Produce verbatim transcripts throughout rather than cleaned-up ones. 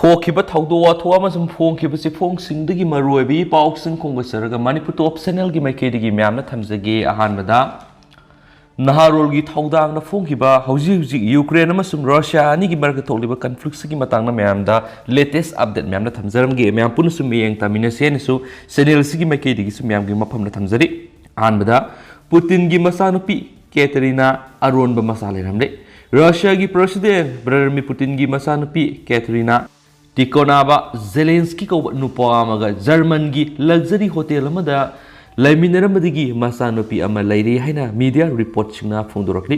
ꯊꯣꯛꯈꯤꯕ ꯊꯧꯗꯣꯛ ꯋꯥꯊꯣꯛ ꯑꯃꯁꯨꯡ ꯐꯣꯡꯈꯤꯕ ꯆꯦꯐꯣꯡꯁꯤꯡꯗꯒꯤ ꯃꯔꯨꯑꯣꯏꯕ ꯏ ꯄꯥꯎꯁꯤꯡ ꯈꯣꯝꯒꯠꯆꯔꯒ ꯃꯅꯤꯄꯨꯔ ꯇꯣꯞ ꯆꯦꯅꯦꯜꯒꯤ ꯃꯥꯏꯀꯩꯗꯒꯤ ꯃꯌꯥꯝꯅ ꯊꯝꯖꯒꯦ꯫ ꯑꯍꯥꯟꯕꯗ, ꯅꯍꯥꯔꯣꯜꯒꯤ ꯊꯧꯗꯥꯡꯅ ꯐꯣꯡꯈꯤꯕ ꯍꯧꯖꯤꯛ ꯍꯧꯖꯤꯛ ꯌꯨꯀ꯭ꯔꯦꯟ ꯑꯃꯁꯨꯡ ꯔꯁꯤꯌꯥ ꯑꯅꯤꯒꯤ ꯃꯔꯛꯇ ꯊꯣꯛꯂꯤꯕ ꯀꯟꯐ꯭ꯂꯤꯛꯁꯤꯒꯤ ꯃꯇꯥꯡꯗ ꯃꯌꯥꯝꯗ ꯂꯦꯇꯦꯁ ꯑꯞꯗꯦꯠ ꯃꯌꯥꯝꯅ ꯊꯝꯖꯔꯝꯒꯦ꯫ ꯃꯌꯥꯝ ꯄꯨꯟꯅꯁꯨ ꯃꯤꯠꯌꯦꯡ ꯇꯥꯃꯤꯟꯅꯁꯦ ꯍꯥꯏꯅꯁꯨ ꯆꯦꯅꯦꯜꯁꯤꯒꯤ ꯃꯥꯏꯀꯩꯗꯒꯤꯁꯨ ꯃꯌꯥꯝꯒꯤ ꯃꯐꯝꯗ ꯊꯝꯖꯔꯤ꯫ ꯑꯍꯥꯟꯕꯗ, ꯄꯨꯇꯤꯟꯒꯤ ꯃꯆꯥꯅꯨꯄꯤ ꯀꯦꯇꯔꯤꯅꯥ ꯑꯔꯣꯟꯕ ꯃꯆꯥ ꯂꯩꯔꯝꯂꯦ꯫ ꯔꯁꯤꯌꯥꯒꯤ ꯄ꯭ꯔꯁꯤꯗꯦꯟ ꯚ꯭ꯂꯥꯗꯤꯃꯤꯔ ꯄꯨꯇꯤꯟꯒꯤ ꯃꯆꯥꯅꯨꯄꯤ ꯀꯦꯇꯔꯤꯅꯥ ꯇꯤꯀꯣꯅꯥꯕ ꯖꯦꯂꯦꯟꯁꯀꯤ ꯀꯧꯕ ꯅꯨꯄꯥ ꯑꯃꯒ ꯖꯔꯃꯟꯒꯤ ꯂꯛꯖꯔꯤ ꯍꯣꯇꯦꯜ ꯑꯃꯗ ꯂꯩꯃꯤꯟꯅꯔꯝꯕꯗꯒꯤ ꯃꯆꯥꯅꯨꯄꯤ ꯑꯃ ꯂꯩꯔꯦ ꯍꯥꯏꯅ ꯃꯤꯗꯤꯌꯥ ꯔꯤꯄꯣꯔꯠꯁꯤꯡꯅ ꯐꯣꯡꯗꯣꯔꯛꯂꯤ꯫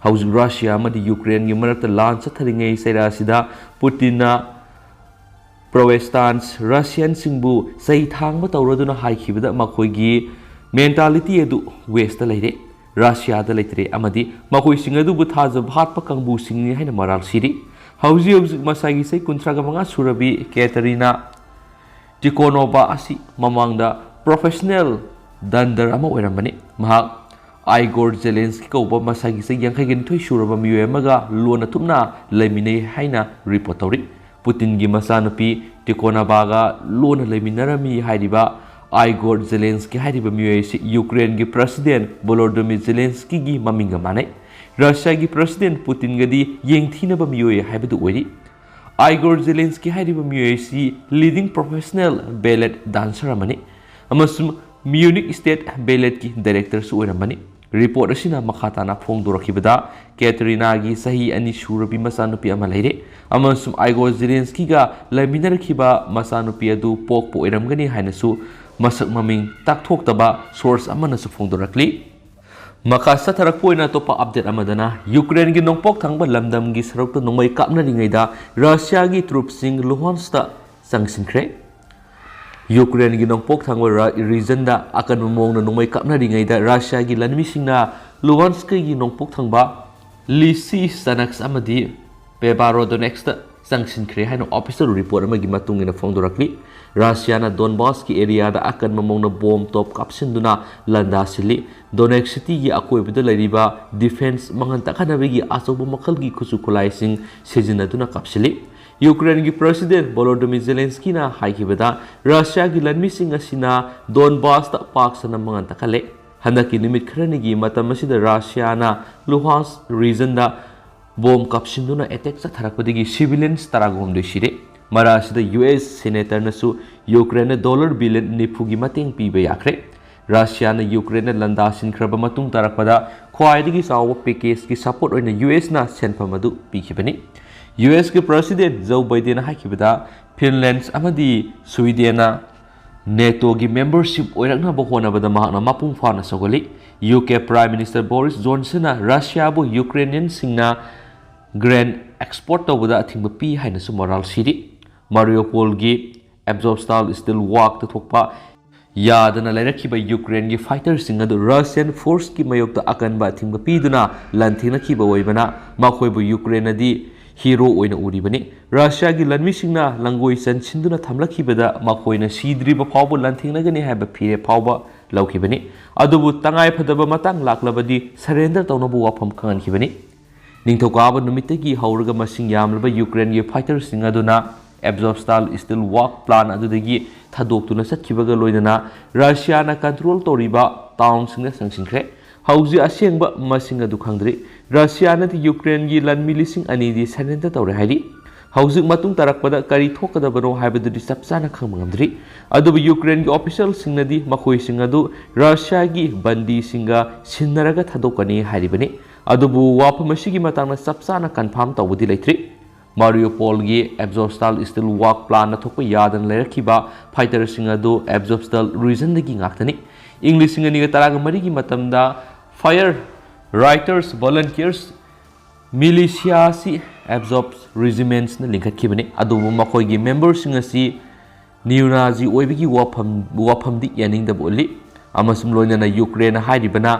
ꯍꯧꯖꯤꯛ ꯔꯁꯤꯌꯥ ꯑꯃꯗꯤ ꯌꯨꯀ꯭ꯔꯦꯟꯒꯤ ꯃꯔꯛꯇ ꯂꯥꯟ ꯆꯠꯊꯔꯤꯉꯩ ꯆꯩꯔꯥ ꯑꯁꯤꯗ ꯄꯨꯇꯤꯟꯅ ꯄ꯭ꯔꯣꯇꯦꯁꯇꯥꯟꯠ ꯔꯁꯤꯌꯟꯁꯤꯡꯕꯨ ꯆꯩ ꯊꯥꯡꯕ ꯇꯧꯔꯗꯨꯅ ꯍꯥꯏꯈꯤꯕꯗ ꯃꯈꯣꯏꯒꯤ ꯃꯦꯟꯇꯥꯂꯤꯇꯤ ꯑꯗꯨ ꯋꯦꯁꯇ ꯂꯩꯔꯦ, ꯔꯁꯤꯌꯥꯗ ꯂꯩꯇ꯭ꯔꯦ ꯑꯃꯗꯤ ꯃꯈꯣꯏꯁꯤꯡ ꯑꯗꯨꯕꯨ ꯊꯥꯖꯕ ꯍꯥꯠꯄ ꯀꯥꯡꯕꯨꯁꯤꯡꯅꯤ ꯍꯥꯏꯅ ꯃꯔꯥꯜ ꯁꯤꯔꯤ꯫ ꯍꯧꯖꯤꯛ ꯍꯧꯖꯤꯛ ꯃꯁꯥꯒꯤ ꯆꯍꯤ ꯀꯨꯟꯊ꯭ꯔꯥꯒ ꯃꯉꯥ ꯁꯨꯔꯕꯤ ꯀꯦꯇꯔꯤꯅꯥ ꯇꯤꯀꯣꯅꯣꯚꯥ ꯑꯁꯤ ꯃꯃꯥꯡꯗ ꯄ꯭ꯔꯣꯐꯦꯁꯅꯦꯜ ꯗꯟꯗꯔ ꯑꯃ ꯑꯣꯏꯔꯝꯕꯅꯤ꯫ ꯃꯍꯥꯛ ꯑꯥꯏꯒꯣꯔ ꯖꯦꯂꯦꯟꯁꯀꯤ ꯀꯧꯕ ꯃꯁꯥꯒꯤ ꯆꯍꯤ ꯌꯥꯡꯈꯩꯒ ꯅꯤꯊꯣꯏ ꯁꯨꯔꯕ ꯃꯤꯑꯣꯏ ꯑꯃꯒ ꯂꯣꯟꯅ ꯊꯨꯞꯅ ꯂꯩꯃꯤꯟꯅꯩ ꯍꯥꯏꯅ ꯔꯤꯄꯣꯔꯠ ꯇꯧꯔꯤ꯫ ꯄꯨꯇꯤꯟꯒꯤ ꯃꯆꯥꯅꯨꯄꯤ ꯇꯤꯀꯣꯅꯥꯚꯥꯒ ꯂꯣꯟꯅ ꯂꯩꯃꯤꯟꯅꯔꯝꯃꯤ ꯍꯥꯏꯔꯤꯕ ꯑꯥꯏꯒꯣꯔ ꯖꯦꯂꯦꯟꯁꯀꯤ ꯍꯥꯏꯔꯤꯕ ꯃꯤꯑꯣꯏ ꯑꯁꯤ ꯌꯨꯀ꯭ꯔꯦꯟꯒꯤ ꯄ꯭ꯔꯁꯤꯗꯦꯟ ꯚꯣꯂꯣꯗꯤꯃꯤꯔ ꯖꯦꯂꯦꯟꯁꯀꯤꯒꯤ ꯃꯃꯤꯡꯒ ꯃꯥꯟꯅꯩ꯫ ꯔꯁꯤꯌꯥꯒꯤ ꯄ꯭ꯔꯁꯤꯗꯦꯟ ꯄꯨꯇꯤꯟꯒꯗꯤ ꯌꯦꯡꯊꯤꯅꯕ ꯃꯤꯑꯣꯏ ꯍꯥꯏꯕꯗꯨ ꯑꯣꯏꯔꯤ꯫ ꯑꯥꯏꯒꯣꯔ ꯖꯦꯂꯦꯟꯁꯀꯤ ꯍꯥꯏꯔꯤꯕ ꯃꯤꯑꯣꯏ ꯑꯁꯤ ꯂꯤꯗꯤꯡ ꯄ꯭ꯔꯣꯐꯦꯁꯅꯦꯜ ꯕꯦꯂꯦꯠ ꯗꯥꯟꯁꯔ ꯑꯃꯅꯤ ꯑꯃꯁꯨꯡ ꯃ꯭ꯌꯨꯅꯤꯛ ꯁ꯭ꯇꯦꯠ ꯕꯦꯂꯦꯠꯀꯤ ꯗꯥꯏꯔꯦꯛꯇꯔꯁꯨ ꯑꯣꯏꯔꯝꯕꯅꯤ꯫ ꯔꯤꯄꯣꯔꯠ ꯑꯁꯤꯅ ꯃꯈꯥ ꯇꯥꯅ ꯐꯣꯡꯗꯣꯔꯛꯈꯤꯕꯗ, ꯀꯦꯇꯔꯤꯅꯥꯒꯤ ꯆꯍꯤ ꯑꯅꯤ ꯁꯨꯔꯕꯤ ꯃꯆꯥꯅꯨꯄꯤ ꯑꯃ ꯂꯩꯔꯦ ꯑꯃꯁꯨꯡ ꯑꯥꯏꯒꯣꯔ ꯖꯦꯂꯦꯟꯁꯀꯤꯒ ꯂꯩꯃꯤꯟꯅꯔꯛꯈꯤꯕ ꯃꯆꯥꯅꯨꯄꯤ ꯑꯗꯨ ꯄꯣꯛꯄ ꯑꯣꯏꯔꯝꯒꯅꯤ ꯍꯥꯏꯅꯁꯨ ꯃꯁꯛ ꯃꯃꯤꯡ ꯇꯥꯛꯊꯣꯛꯇꯕ ꯁꯣꯔꯁ ꯑꯃꯅꯁꯨ ꯐꯣꯡꯗꯣꯔꯛꯂꯤ꯫ ꯃꯈꯥ ꯆꯠꯊꯔꯛꯄ ꯑꯣꯏꯅ ꯑꯇꯣꯞꯄ ꯑꯞꯗꯦꯠ ꯑꯃꯗꯅ, ꯌꯨꯀ꯭ꯔꯦꯟꯒꯤ ꯅꯣꯡꯄꯣꯛ ꯊꯪꯕ ꯂꯝꯗꯝꯒꯤ ꯁꯔꯨꯛꯇ ꯅꯣꯡꯃꯩ ꯀꯥꯞꯅꯔꯤꯉꯩꯗ ꯔꯁꯤꯌꯥꯒꯤ ꯇ꯭ꯔꯨꯞꯁꯤꯡ ꯂꯨꯍꯥꯟꯁꯇ ꯆꯪꯁꯤꯟꯈ꯭ꯔꯦ꯫ ꯌꯨꯀ꯭ꯔꯦꯟꯒꯤ ꯅꯣꯡꯄꯣꯛ ꯊꯪꯕ ꯔ-, ꯔꯤꯖꯟꯗ ꯑꯀꯟꯕ ꯃꯑꯣꯡꯗ ꯅꯣꯡꯃꯩ ꯀꯥꯞꯅꯔꯤꯉꯩꯗ ꯔꯁꯤꯌꯥꯒꯤ ꯂꯥꯟꯃꯤꯁꯤꯡꯅ ꯂꯨꯍꯥꯟꯁꯀꯒꯤ ꯅꯣꯡꯄꯣꯛ ꯊꯪꯕ ꯂꯤꯁꯤ ꯁꯅꯛꯁ ꯑꯃꯗꯤ ꯄꯦꯕꯥꯔꯣꯗꯣꯅꯦꯛꯁꯇ ꯆꯪꯁꯤꯟꯈ꯭ꯔꯦ ꯍꯥꯏꯅ ꯑꯣꯐꯤꯁꯤꯌꯦꯜ ꯔꯤꯄꯣꯔꯠ ꯑꯃꯒꯤ ꯃꯇꯨꯡ ꯏꯟꯅ ꯐꯣꯡꯗꯣꯔꯛꯂꯤ꯫ ꯔꯁꯤꯌꯥꯅ ꯗꯣꯟꯕꯥꯁꯀꯤ ꯑꯦꯔꯤꯌꯥꯗ ꯑꯀꯟꯕ ꯃꯑꯣꯡꯗ ꯕꯣꯝ ꯇꯣꯞ ꯀꯥꯞꯁꯤꯟꯗꯨꯅ ꯂꯥꯟꯗꯥꯁꯤꯜꯂꯤ꯫ ꯗꯣꯅꯦꯛꯁ ꯁꯤꯇꯤꯒꯤ ꯑꯀꯣꯏꯕꯗ ꯂꯩꯔꯤꯕ ꯗꯤꯐꯦꯟꯁ ꯃꯥꯡꯍꯟ ꯇꯥꯛꯍꯟꯅꯕꯒꯤ ꯑꯆꯧꯕ ꯃꯈꯜꯒꯤ ꯈꯨꯠꯁꯨ ꯈꯨꯠꯂꯥꯏꯁꯤꯡ ꯁꯤꯖꯤꯟꯅꯗꯨꯅ ꯀꯥꯞꯁꯤꯜꯂꯤ꯫ ꯌꯨꯀ꯭ꯔꯦꯟꯒꯤ ꯄ꯭ꯔꯁꯤꯗꯦꯟ ꯚꯣꯂꯣꯗꯤꯃꯤꯔ ꯖꯦꯂꯦꯟꯁꯀꯤꯅ ꯍꯥꯏꯈꯤꯕꯗ, ꯔꯁꯤꯌꯥꯒꯤ ꯂꯥꯟꯃꯤꯁꯤꯡ ꯑꯁꯤꯅ ꯗꯣꯟꯕꯥꯁꯇ ꯄꯥꯛ ꯁꯟꯅ ꯃꯉꯥꯜ ꯇꯥꯈꯠꯂꯦ꯫ ꯍꯟꯗꯛꯀꯤ ꯅꯨꯃꯤꯠ ꯈꯔꯅꯤꯒꯤ ꯃꯇꯝ ꯑꯁꯤꯗ ꯔꯁꯤꯌꯥꯅ ꯂꯨꯍꯥꯟꯁ ꯔꯤꯖꯟꯗ ꯕꯣꯝ ꯀꯥꯞꯁꯤꯟꯗꯨꯅ ꯑꯦꯇꯦꯛ ꯆꯠꯊꯔꯛꯄꯗꯒꯤ ꯁꯤꯚꯤꯂꯤꯌꯟꯁ ꯇꯔꯥꯍꯨꯝꯗꯣꯏ ꯁꯤꯔꯦ꯫ ꯃꯔꯛ ꯑꯁꯤꯗ ꯌꯨ ꯑꯦꯁ ꯁꯦꯅꯦꯇꯔꯅꯁꯨ ꯌꯨꯀ꯭ꯔꯦꯟꯗ ꯗꯣꯂꯔ ꯕꯤꯂꯤꯌꯟ ꯅꯤꯐꯨꯒꯤ ꯃꯇꯦꯡ ꯄꯤꯕ ꯌꯥꯈ꯭ꯔꯦ꯫ ꯔꯁꯤꯌꯥꯅ ꯌꯨꯀ꯭ꯔꯦꯟꯗ ꯂꯥꯟꯗꯥꯁꯤꯟꯈ꯭ꯔꯕ ꯃꯇꯨꯡ ꯇꯥꯔꯛꯄꯗ ꯈ꯭ꯋꯥꯏꯗꯒꯤ ꯆꯥꯎꯕ ꯄꯦꯀꯦꯖꯀꯤ ꯁꯄꯣꯔꯠ ꯑꯣꯏꯅ ꯌꯨ ꯑꯦꯁꯅ ꯁꯦꯟꯐꯝ ꯑꯗꯨ ꯄꯤꯈꯤꯕꯅꯤ꯫ ꯌꯨ ꯑꯦꯁꯀꯤ ꯄ꯭ꯔꯁꯤꯗꯦꯟ ꯖꯣ ꯕꯥꯏꯗꯦꯟꯅ ꯍꯥꯏꯈꯤꯕꯗ, ꯐꯤꯟꯂꯦꯟꯁ ꯑꯃꯗꯤ ꯁ꯭ꯋꯤꯗꯦꯟꯅ ꯅꯦꯇꯣꯒꯤ ꯃꯦꯝꯕꯔꯁꯤꯞ ꯑꯣꯏꯔꯛꯅꯕ ꯍꯣꯠꯅꯕꯗ ꯃꯍꯥꯛꯅ ꯃꯄꯨꯡ ꯐꯥꯅ ꯁꯧꯒꯠꯂꯤ꯫ U K prime minister Boris ꯖꯣꯟꯁꯟꯅ ꯔꯁꯤꯌꯥꯕꯨ ꯌꯨꯀ꯭ꯔꯦꯅꯤꯌꯟꯁꯤꯡꯅ ꯒ꯭ꯔꯦꯟ ꯑꯦꯛꯁꯄꯣꯔꯠ ꯇꯧꯕꯗ ꯑꯊꯤꯡꯕ ꯄꯤ ꯍꯥꯏꯅꯁꯨ ꯃꯔꯥꯜ ꯁꯤꯔꯤ꯫ ꯃꯥꯔꯤꯌꯣꯄꯣꯜꯒꯤ ꯑꯦꯕꯖꯣꯞꯁꯇꯥꯜ ꯁ꯭ꯇꯤꯜ ꯋꯥꯛꯇ ꯊꯣꯛꯄ ꯌꯥꯗꯅ ꯂꯩꯔꯛꯈꯤꯕ ꯌꯨꯀ꯭ꯔꯦꯟꯒꯤ ꯐꯥꯏꯇꯔꯁꯤꯡ ꯑꯗꯨ ꯔꯁꯤꯌꯟ ꯐꯣꯔꯁꯀꯤ ꯃꯥꯌꯣꯛꯇ ꯑꯀꯟꯕ ꯑꯊꯤꯡꯕ ꯄꯤꯗꯨꯅ ꯂꯥꯟꯊꯦꯡꯅꯈꯤꯕ ꯑꯣꯏꯕꯅ, ꯃꯈꯣꯏꯕꯨ ꯌꯨꯀ꯭ꯔꯦꯟꯅꯗꯤ ꯍꯤꯔꯣ ꯑꯣꯏꯅ ꯎꯔꯤꯕꯅꯤ꯫ ꯔꯁꯤꯌꯥꯒꯤ ꯂꯥꯟꯃꯤꯁꯤꯡꯅ ꯂꯥꯟꯒꯣꯏ ꯆꯟꯁꯤꯟꯗꯨꯅ ꯊꯝꯂꯛꯈꯤꯕꯗ ꯃꯈꯣꯏꯅ ꯁꯤꯗ꯭ꯔꯤꯕ ꯐꯥꯎꯕ ꯂꯥꯟꯊꯦꯡꯅꯒꯅꯤ ꯍꯥꯏꯕ ꯐꯤꯔꯦꯞ ꯐꯥꯎꯕ ꯂꯧꯈꯤꯕꯅꯤ꯫ ꯑꯗꯨꯕꯨ ꯇꯉꯥꯏ ꯐꯗꯕ ꯃꯇꯥꯡ ꯂꯥꯛꯂꯕꯗꯤ ꯁꯔꯦꯟꯗꯔ ꯇꯧꯅꯕ ꯋꯥꯐꯝ ꯈꯪꯍꯟꯈꯤꯕꯅꯤ꯫ ꯅꯤꯡꯊꯧꯀꯥꯕ ꯅꯨꯃꯤꯠꯇꯒꯤ ꯍꯧꯔꯒ ꯃꯁꯤꯡ ꯌꯥꯝꯂꯕ ꯌꯨꯀ꯭ꯔꯦꯟꯒꯤ ꯐꯥꯏꯇꯔꯁꯤꯡ ꯑꯗꯨꯅ ꯑꯦꯕꯖꯣꯞꯁꯇꯥꯜ ꯁ꯭ꯇꯤꯜ ꯋꯥꯛ ꯄ꯭ꯂꯥꯟ ꯑꯗꯨꯗꯒꯤ ꯊꯥꯗꯣꯛꯇꯨꯅ ꯆꯠꯈꯤꯕꯒ ꯂꯣꯏꯅꯅ ꯔꯁꯤꯌꯥꯅ ꯀꯟꯇ꯭ꯔꯣꯜ ꯇꯧꯔꯤꯕ ꯇꯥꯎꯟꯁꯤꯡꯗ ꯆꯪꯁꯤꯟꯈ꯭ꯔꯦ꯫ ꯍꯧꯖꯤꯛ ꯑꯁꯦꯡꯕ ꯃꯁꯤꯡ ꯑꯗꯨ ꯈꯪꯗ꯭ꯔꯤ꯫ ꯔꯁꯤꯌꯥꯅꯗꯤ ꯌꯨꯀ꯭ꯔꯦꯟꯒꯤ ꯂꯥꯟꯃꯤ ꯂꯤꯁꯤꯡ ꯑꯅꯤꯗꯤ ꯁꯔꯦꯟꯗꯔ ꯇꯧꯔꯦ ꯍꯥꯏꯔꯤ꯫ ꯍꯧꯖꯤꯛ ꯃꯇꯨꯡ ꯇꯥꯔꯛꯄꯗ ꯀꯔꯤ ꯊꯣꯛꯀꯗꯕꯅꯣ ꯍꯥꯏꯕꯗꯨꯗꯤ ꯆꯞ ꯆꯥꯅ ꯈꯪꯕ ꯉꯝꯗ꯭ꯔꯤ꯫ ꯑꯗꯨꯕꯨ ꯌꯨꯀ꯭ꯔꯦꯟꯒꯤ ꯑꯣꯐꯤꯁꯤꯌꯦꯜꯁꯤꯡꯅꯗꯤ ꯃꯈꯣꯏꯁꯤꯡ ꯑꯗꯨ ꯔꯁꯤꯌꯥꯒꯤ ꯕꯟꯗꯤꯁꯤꯡꯒ ꯁꯤꯟꯅꯔꯒ ꯊꯥꯗꯣꯛꯀꯅꯤ ꯍꯥꯏꯔꯤꯕꯅꯤ꯫ ꯑꯗꯨꯕꯨ ꯋꯥꯐꯝ ꯑꯁꯤꯒꯤ ꯃꯇꯥꯡꯗ ꯆꯞ ꯆꯥꯅ ꯀꯟꯐꯥꯔꯝ ꯇꯧꯕꯗꯤ ꯂꯩꯇ꯭ꯔꯤ꯫ ꯃꯥꯔꯤꯌꯣꯄꯣꯜꯒꯤ ꯑꯦꯕꯖꯣꯞꯁꯇꯥꯜ ꯁ꯭ꯇꯤꯜ ꯋꯥꯛ ꯄ꯭ꯂꯥꯟꯅ ꯊꯣꯛꯄ ꯌꯥꯗꯅ ꯂꯩꯔꯛꯈꯤꯕ ꯐꯥꯏꯇꯔꯁꯤꯡ ꯑꯗꯨ ꯑꯦꯕꯖꯣꯞꯁꯇꯥꯜ ꯔꯤꯖꯟꯗꯒꯤ ꯉꯥꯛꯇꯅꯤ꯫ ꯏꯪ ꯂꯤꯁꯤꯡ ꯑꯅꯤꯒ ꯇꯔꯥꯒ ꯃꯔꯤꯒꯤ ꯃꯇꯝꯗ ꯐꯥꯏꯌꯔ ꯔꯥꯏꯇꯔꯁ ꯚꯣꯂꯟꯇꯤꯌꯔꯁ ꯃꯤꯂꯤꯁꯤꯌꯥ ꯑꯁꯤ ꯑꯦꯕꯖꯣꯞꯁ ꯔꯤꯖꯤꯃꯦꯟꯠꯁꯅ ꯂꯤꯡꯈꯠꯈꯤꯕꯅꯤ, ꯑꯗꯨꯕꯨ ꯃꯈꯣꯏꯒꯤ ꯃꯦꯝꯕꯔꯁꯤꯡ ꯑꯁꯤ ꯅꯤꯌꯨꯅꯥꯖꯤ ꯑꯣꯏꯕꯒꯤ ꯋꯥꯐꯝ, ꯋꯥꯐꯝꯗꯤ ꯌꯥꯅꯤꯡꯗꯕ ꯎꯠꯂꯤ, ꯑꯃꯁꯨꯡ ꯂꯣꯏꯅꯅ ꯌꯨꯀ꯭ꯔꯦꯟꯅ ꯍꯥꯏꯔꯤꯕꯅ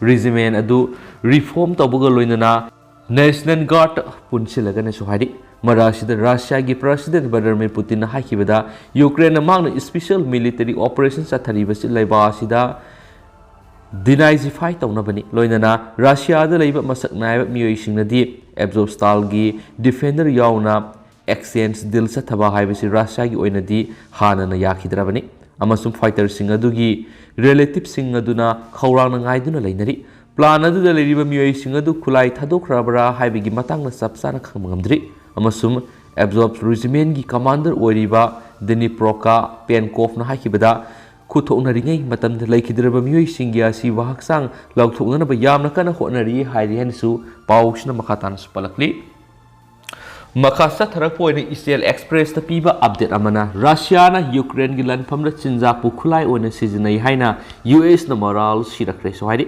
ꯔꯤꯖꯤꯃꯦꯟ ꯑꯗꯨ ꯔꯤꯐꯣꯔꯝ ꯇꯧꯕꯒ ꯂꯣꯏꯅꯅ ꯅꯦꯁꯅꯦꯜ ꯒꯥꯔꯗ ꯄꯨꯟꯁꯤꯜꯂꯒꯅꯁꯨ ꯍꯥꯏꯔꯤ꯫ ꯃꯔꯛ ꯑꯁꯤꯗ ꯔꯁꯤꯌꯥꯒꯤ ꯄ꯭ꯔꯁꯤꯗꯦꯟ ꯚ꯭ꯂꯥꯗꯤꯃꯤꯔ ꯄꯨꯇꯤꯟꯅ ꯍꯥꯏꯈꯤꯕꯗ, ꯌꯨꯀ꯭ꯔꯦꯟꯅ ꯃꯍꯥꯛꯅ ꯁ꯭ꯄꯦꯁꯤꯌꯦꯜ ꯃꯤꯂꯤꯇꯔꯤ ꯑꯣꯄꯔꯦꯁꯟ ꯆꯠꯊꯔꯤꯕꯁꯤ ꯂꯩꯕꯥꯛ ꯑꯁꯤꯗ ꯗꯤꯅꯥꯏꯖꯤꯐꯥꯏ ꯇꯧꯅꯕꯅꯤ꯫ ꯂꯣꯏꯅꯅ ꯔꯁꯤꯌꯥꯗ ꯂꯩꯕ ꯃꯁꯛ ꯅꯥꯏꯕ ꯃꯤꯑꯣꯏꯁꯤꯡꯅꯗꯤ ꯑꯦꯕꯖꯣꯞꯁꯇꯥꯜꯒꯤ ꯗꯤꯐꯦꯟꯗꯔ ꯌꯥꯎꯅ exchange deal ꯆꯠꯊꯕ ꯍꯥꯏꯕꯁꯤ ꯔꯁꯤꯌꯥꯒꯤ ꯑꯣꯏꯅꯗꯤ ꯍꯥꯟꯅꯅ ꯌꯥꯈꯤꯗ꯭ꯔꯕꯅꯤ ꯑꯃꯁꯨꯡ fighterꯁꯤꯡ ꯑꯗꯨꯒꯤ relativeꯁꯤꯡ ꯑꯗꯨꯅ ꯈꯧꯔꯥꯡꯅ ꯉꯥꯏꯗꯨꯅ ꯂꯩꯅꯔꯤ꯫ Plan ꯑꯗꯨꯗ ꯂꯩꯔꯤꯕ ꯃꯤꯑꯣꯏꯁꯤꯡ ꯑꯗꯨ ꯈꯨꯠꯂꯥꯏ ꯊꯥꯗꯣꯛꯈ꯭ꯔꯕ꯭ꯔꯥ ꯍꯥꯏꯕꯒꯤ ꯃꯇꯥꯡꯗ ꯆꯞ ꯆꯥꯅ ꯈꯪꯕ ꯉꯝꯗ꯭ꯔꯤ ꯑꯃꯁꯨꯡ Azov Regimentꯀꯤ commander ꯑꯣꯏꯔꯤꯕ Dnipro Penkovꯅ ꯍꯥꯏꯈꯤꯕꯗ, ꯈꯨꯠꯊꯣꯛꯅꯔꯤꯉꯩ ꯃꯇꯝꯗ ꯂꯩꯈꯤꯗ꯭ꯔꯕ ꯃꯤꯑꯣꯏꯁꯤꯡꯒꯤ ꯑꯁꯤꯕ ꯍꯛꯆꯥꯡ ꯂꯧꯊꯣꯛꯅꯅꯕ ꯌꯥꯝꯅ ꯀꯟꯅ ꯍꯣꯠꯅꯔꯤ ꯍꯥꯏꯔꯤ ꯍꯥꯏꯅꯁꯨ ꯄꯥꯎꯁꯤꯅ ꯃꯈꯥ ꯇꯥꯅꯁꯨ ꯄꯜꯂꯛꯂꯤ꯫ ꯃꯈꯥ ꯆꯠꯊꯔꯛꯄ ꯑꯣꯏꯅ Israel Expressꯇ ꯄꯤꯕ update ꯑꯃꯅ, ꯔꯁꯤꯌꯥꯅ ꯌꯨꯀ꯭ꯔꯦꯟꯒꯤ ꯂꯥꯟꯐꯝꯗ ꯆꯤꯟꯖꯥꯛꯄꯨ ꯈꯨꯠꯂꯥꯏ ꯑꯣꯏꯅ ꯁꯤꯖꯤꯟꯅꯩ ꯍꯥꯏꯅ ꯌꯨ ꯑꯦꯁꯅ ꯃꯔꯥꯜ ꯁꯤꯔꯛꯈ꯭ꯔꯦꯁꯨ ꯍꯥꯏꯔꯤ꯫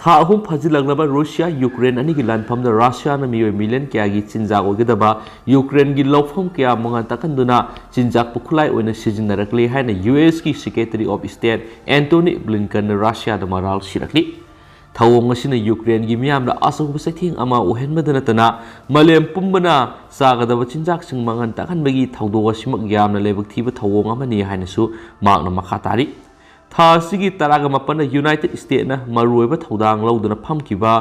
ꯊꯥ ꯑꯍꯨꯝ ꯐꯥꯖꯤꯜꯂꯛꯂꯕ ꯔꯨꯁꯤꯌꯥ ꯌꯨꯀ꯭ꯔꯦꯟ ꯑꯅꯤꯒꯤ ꯂꯥꯟꯐꯝꯗ ꯔꯁꯤꯌꯥꯅ ꯃꯤꯑꯣꯏ ꯃꯤꯂꯤꯌꯟ ꯀꯌꯥꯒꯤ ꯆꯤꯟꯖꯥꯛ ꯑꯣꯏꯒꯗꯕ ꯌꯨꯀ꯭ꯔꯦꯟꯒꯤ ꯂꯧꯐꯝ ꯀꯌꯥ ꯃꯉꯥꯜ ꯇꯥꯛꯍꯟꯗꯨꯅ ꯆꯤꯟꯖꯥꯛꯄꯨ ꯈꯨꯠꯂꯥꯏ ꯑꯣꯏꯅ ꯁꯤꯖꯤꯟꯅꯔꯛꯂꯦ ꯍꯥꯏꯅ ꯌꯨ ꯑꯦꯁꯀꯤ Secretary of State Antony Blinkenꯅ ꯔꯁꯤꯌꯥꯗ ꯃꯔꯥꯜ ꯁꯤꯔꯛꯂꯤ꯫ ꯊꯧꯑꯣꯡ ꯑꯁꯤꯅ ꯌꯨꯀ꯭ꯔꯦꯟꯒꯤ ꯃꯤꯌꯥꯝꯗ ꯑꯆꯧꯕ ꯆꯩꯊꯦꯡ ꯑꯃ ꯑꯣꯏꯍꯟꯕꯗ ꯅꯠꯇꯅ, ꯃꯥꯂꯦꯝ ꯄꯨꯝꯕꯅ ꯆꯥꯒꯗꯕ ꯆꯤꯟꯖꯥꯛꯁꯤꯡ ꯃꯉꯥꯜ ꯇꯥꯛꯍꯟꯕꯒꯤ ꯊꯧꯗꯣꯛ ꯑꯁꯤꯃꯛ ꯌꯥꯝꯅ ꯂꯥꯏꯕꯛ ꯊꯤꯕ ꯊꯧꯑꯣꯡ ꯑꯃꯅꯤ ꯍꯥꯏꯅꯁꯨ ꯃꯍꯥꯛꯅ ꯃꯈꯥ ꯇꯥꯔꯤ꯫ ꯊꯥ ꯑꯁꯤꯒꯤ ꯇꯔꯥꯒ ꯃꯥꯄꯟꯗ United Statesꯅ ꯃꯔꯨꯑꯣꯏꯕ ꯊꯧꯗꯥꯡ ꯂꯧꯗꯨꯅ ꯐꯝꯈꯤꯕ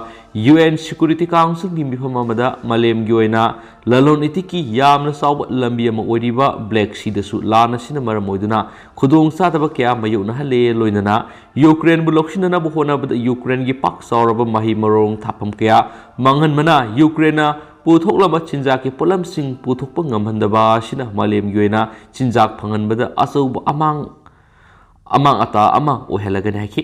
ꯌꯨ ꯑꯦꯟ Security Councilꯒꯤ ꯃꯤꯐꯝ ꯑꯃꯗ ꯃꯥꯂꯦꯝꯒꯤ ꯑꯣꯏꯅ ꯂꯂꯣꯟ ꯏꯇꯤꯛꯀꯤ ꯌꯥꯝꯅ ꯆꯥꯎꯕ ꯂꯝꯕꯤ ꯑꯃ ꯑꯣꯏꯔꯤꯕ Black Seaꯗꯁꯨ ꯂꯥꯟ ꯑꯁꯤꯅ ꯃꯔꯝ ꯑꯣꯏꯗꯨꯅ ꯈꯨꯗꯣꯡꯆꯥꯗꯕ ꯀꯌꯥ ꯃꯥꯌꯣꯛꯅꯍꯜꯂꯦ, ꯂꯣꯏꯅꯅ ꯌꯨꯀ꯭ꯔꯦꯟꯕꯨ ꯂꯧꯁꯤꯟꯅꯅꯕ ꯍꯣꯠꯅꯕꯗ ꯌꯨꯀ꯭ꯔꯦꯟꯒꯤ ꯄꯥꯛ ꯆꯥꯎꯔꯕ ꯃꯍꯩ ꯃꯔꯣꯡ ꯊꯥꯐꯝ ꯀꯌꯥ ꯃꯥꯡꯍꯟꯕꯅ ꯌꯨꯀ꯭ꯔꯦꯟꯅ ꯄꯨꯊꯣꯛꯂꯝꯕ ꯆꯤꯟꯖꯥꯛꯀꯤ ꯄꯣꯠꯂꯝꯁꯤꯡ ꯄꯨꯊꯣꯛꯄ ꯉꯝꯍꯟꯗꯕ ꯑꯁꯤꯅ ꯃꯥꯂꯦꯝꯒꯤ ꯑꯣꯏꯅ ꯆꯤꯟꯖꯥꯛ ꯐꯪꯍꯟꯕꯗ ꯑꯆꯧꯕ ꯑꯃꯥꯡ ꯑꯃꯥꯡ ꯑꯇꯥ ꯑꯃ ꯑꯣꯏꯍꯜꯂꯒꯅꯤ ꯍꯥꯏꯈꯤ꯫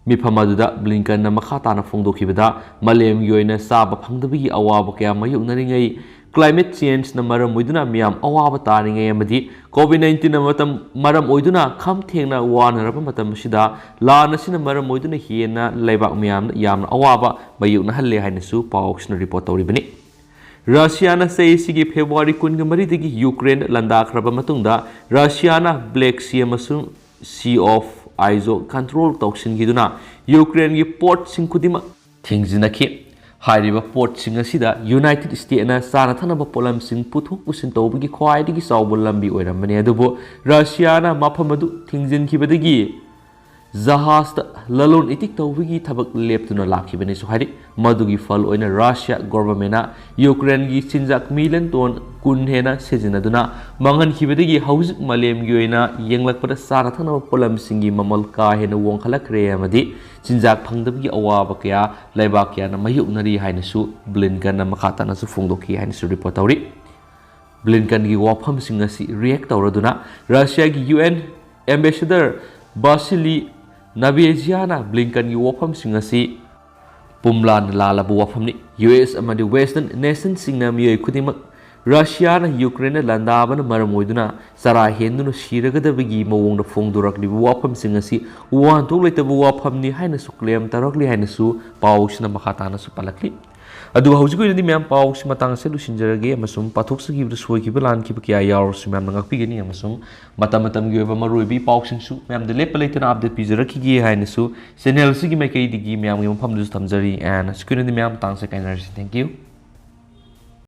ꯃꯤꯐꯝ ꯑꯗꯨꯗ ꯕ꯭ꯂꯤꯡꯀꯟꯅ ꯃꯈꯥ ꯇꯥꯅ ꯐꯣꯡꯗꯣꯛꯈꯤꯕꯗ, ꯃꯥꯂꯦꯝꯒꯤ ꯑꯣꯏꯅ ꯆꯥꯕ ꯐꯪꯗꯕꯒꯤ ꯑꯋꯥꯕ ꯀꯌꯥ ꯃꯥꯌꯣꯛꯅꯔꯤꯉꯩ, climate changeꯅ ꯃꯔꯝ ꯑꯣꯏꯗꯨꯅ ꯃꯤꯌꯥꯝ ꯑꯋꯥꯕ ꯇꯥꯔꯤꯉꯩ ꯑꯃꯗꯤ COVID nineteenꯅ ꯃꯇꯝ ꯃꯔꯝ ꯑꯣꯏꯗꯨꯅ ꯈꯝ ꯊꯦꯡꯅ ꯋꯥꯅꯔꯕ ꯃꯇꯝ ꯑꯁꯤꯗ ꯂꯥꯟ ꯑꯁꯤꯅ ꯃꯔꯝ ꯑꯣꯏꯗꯨꯅ ꯍꯦꯟꯅ ꯂꯩꯕꯥꯛ ꯃꯤꯌꯥꯝꯗ ꯌꯥꯝꯅ ꯑꯋꯥꯕ ꯃꯥꯌꯣꯛꯅꯍꯜꯂꯦ ꯍꯥꯏꯅꯁꯨ ꯄꯥꯎꯁꯤꯅ report ꯇꯧꯔꯤꯕꯅꯤ꯫ ꯔꯁꯤꯌꯥꯅ ꯆꯍꯤꯁꯤꯒꯤ February ꯀꯨꯟꯒ ꯃꯔꯤꯗꯒꯤ ꯌꯨꯀ꯭ꯔꯦꯟꯗ ꯂꯥꯟꯗꯥꯈ꯭ꯔꯕ ꯃꯇꯨꯡꯗ, ꯔꯁꯤꯌꯥꯅ Black Sea ꯑꯃꯁꯨꯡ Sea of Azov control ꯇꯧꯁꯤꯟꯈꯤꯗꯨꯅ ꯌꯨꯀ꯭ꯔꯦꯟꯒꯤ ꯄꯣꯔꯠꯁꯤꯡ ꯈꯨꯗꯤꯡꯃꯛ ꯊꯤꯡꯖꯤꯟꯅꯈꯤ꯫ ꯍꯥꯏꯔꯤꯕ ꯄꯣꯔꯠꯁꯤꯡ ꯑꯁꯤꯗ United Statesꯅ ꯆꯥꯅ ꯊꯛꯅꯕ ꯄꯣꯠꯂꯝꯁꯤꯡ ꯄꯨꯊꯣꯛ ꯄꯨꯁꯤꯟ ꯇꯧꯕꯒꯤ ꯈ꯭ꯋꯥꯏꯗꯒꯤ ꯆꯥꯎꯕ ꯂꯝꯕꯤ ꯑꯣꯏꯔꯝꯕꯅꯤ, ꯑꯗꯨꯕꯨ ꯔꯁꯤꯌꯥꯅ ꯃꯐꯝ ꯑꯗꯨ ꯊꯤꯡꯖꯤꯟꯈꯤꯕꯗꯒꯤ ꯖꯍꯥꯖꯇ ꯂꯂꯣꯟ ꯏꯇꯤꯛ ꯇꯧꯕꯒꯤ ꯊꯕꯛ ꯂꯦꯞꯇꯨꯅ ꯂꯥꯛꯈꯤꯕꯅꯤꯁꯨ ꯍꯥꯏꯔꯤ꯫ ꯃꯗꯨꯒꯤ ꯐꯜ ꯑꯣꯏꯅ ꯔꯁꯤꯌꯥ ꯒꯣꯚꯔꯟꯃꯦꯟꯅ ꯌꯨꯀ꯭ꯔꯦꯟꯒꯤ ꯆꯤꯟꯖꯥꯛ ꯃꯤꯂꯤꯌꯟ ꯇꯣꯟ ꯀꯨꯟ ꯍꯦꯟꯅ ꯁꯤꯖꯤꯟꯅꯗꯨꯅ ꯃꯥꯡꯍꯟꯈꯤꯕꯗꯒꯤ ꯍꯧꯖꯤꯛ ꯃꯥꯂꯦꯝꯒꯤ ꯑꯣꯏꯅ ꯌꯦꯡꯂꯛꯄꯗ ꯆꯥꯅ ꯊꯛꯅꯕ ꯄꯣꯠꯂꯝꯁꯤꯡꯒꯤ ꯃꯃꯜ ꯀꯥ ꯍꯦꯟꯅ ꯋꯥꯡꯈꯠꯂꯛꯈ꯭ꯔꯦ ꯑꯃꯗꯤ ꯆꯤꯟꯖꯥꯛ ꯐꯪꯗꯕꯒꯤ ꯑꯋꯥꯕ ꯀꯌꯥ ꯂꯩꯕꯥꯛ ꯀꯌꯥꯅ ꯃꯥꯌꯣꯛꯅꯔꯤ ꯍꯥꯏꯅꯁꯨ ꯕ꯭ꯂꯤꯟꯀꯟꯅ ꯃꯈꯥ ꯇꯥꯅꯁꯨ ꯐꯣꯡꯗꯣꯛꯈꯤ ꯍꯥꯏꯅꯁꯨ ꯔꯤꯄꯣꯔꯠ ꯇꯧꯔꯤ꯫ ꯕ꯭ꯂꯤꯟꯀꯟꯒꯤ ꯋꯥꯐꯝꯁꯤꯡ ꯑꯁꯤ ꯔꯤꯌꯦꯛ ꯇꯧꯔꯗꯨꯅ ꯔꯁꯤꯌꯥꯒꯤ ꯌꯨ ꯑꯦꯟ ꯑꯦꯝꯕꯦꯁꯦꯗꯔ ꯕꯥꯁꯤꯂꯤ ꯅꯥꯕꯦꯖꯤꯌꯥꯅ ꯕ꯭ꯂꯤꯟꯀꯟꯒꯤ ꯋꯥꯐꯝꯁꯤꯡ ꯑꯁꯤ ꯄꯨꯝꯂꯥꯟ ꯂꯥꯜꯂꯕ ꯋꯥꯐꯝꯅꯤ꯫ ꯌꯨ ꯑꯦꯁ ꯑꯃꯗꯤ ꯋꯦꯁꯇꯔꯟ ꯅꯦꯁꯟꯁꯤꯡꯅ ꯃꯤꯑꯣꯏ ꯈꯨꯗꯤꯡꯃꯛ ꯔꯁꯤꯌꯥꯅ ꯌꯨꯀ꯭ꯔꯦꯟꯗ ꯂꯥꯟꯗꯥꯕꯅ ꯃꯔꯝ ꯑꯣꯏꯗꯨꯅ ꯆꯔꯥ ꯍꯦꯟꯗꯨꯅ ꯁꯤꯔꯒꯗꯕꯒꯤ ꯃꯑꯣꯡꯗ ꯐꯣꯡꯗꯣꯔꯛꯂꯤꯕ ꯋꯥꯐꯝꯁꯤꯡ ꯑꯁꯤ ꯋꯥꯍꯟꯊꯣꯛ ꯂꯩꯇꯕ ꯋꯥꯐꯝꯅꯤ ꯍꯥꯏꯅꯁꯨ ꯀ꯭ꯂꯦꯝ ꯇꯧꯔꯛꯂꯤ ꯍꯥꯏꯅꯁꯨ ꯄꯥꯎꯁꯤꯅ ꯃꯈꯥ ꯇꯥꯅꯁꯨ ꯄꯜꯂꯛꯂꯤ꯫ ꯑꯗꯨꯒ ꯍꯧꯖꯤꯛꯀꯤ ꯑꯣꯏꯅꯗꯤ ꯃꯌꯥꯝ ꯄꯥꯎꯁꯤ ꯃꯇꯥꯡ ꯑꯁꯤꯗ ꯂꯣꯏꯁꯤꯟꯖꯔꯒꯦ ꯑꯃꯁꯨꯡ ꯄꯥꯊꯣꯛꯆꯈꯤꯕꯗ ꯁꯣꯏꯈꯤꯕ ꯂꯥꯟꯈꯤꯕ ꯀꯌꯥ ꯌꯥꯎꯔꯁꯨ ꯃꯌꯥꯝꯅ ꯉꯥꯛꯄꯤꯒꯅꯤ ꯑꯃꯁꯨꯡ ꯃꯇꯝ ꯃꯇꯝꯒꯤ ꯑꯣꯏꯕ ꯃꯔꯨꯑꯣꯏꯕ ꯏ ꯄꯥꯎꯁꯤꯡꯁꯨ ꯃꯌꯥꯝꯗ ꯂꯦꯞꯄ ꯂꯩꯇꯅ ꯑꯞꯗꯦꯠ ꯄꯤꯖꯔꯛꯈꯤꯒꯦ ꯍꯥꯏꯅꯁꯨ ꯆꯦꯅꯦꯜ ꯑꯁꯤꯒꯤ ꯃꯥꯏꯀꯩꯗꯒꯤ ꯃꯌꯥꯝꯒꯤ ꯃꯐꯝꯗꯁꯨ ꯊꯝꯖꯔꯤ꯫ And ꯍꯧꯖꯤꯛꯀꯤ ꯑꯣꯏꯅꯗꯤ ꯃꯌꯥꯝ ꯃꯇꯥꯡꯁꯦ ꯀꯥꯏꯅꯔꯁꯤ꯫ Thank you꯫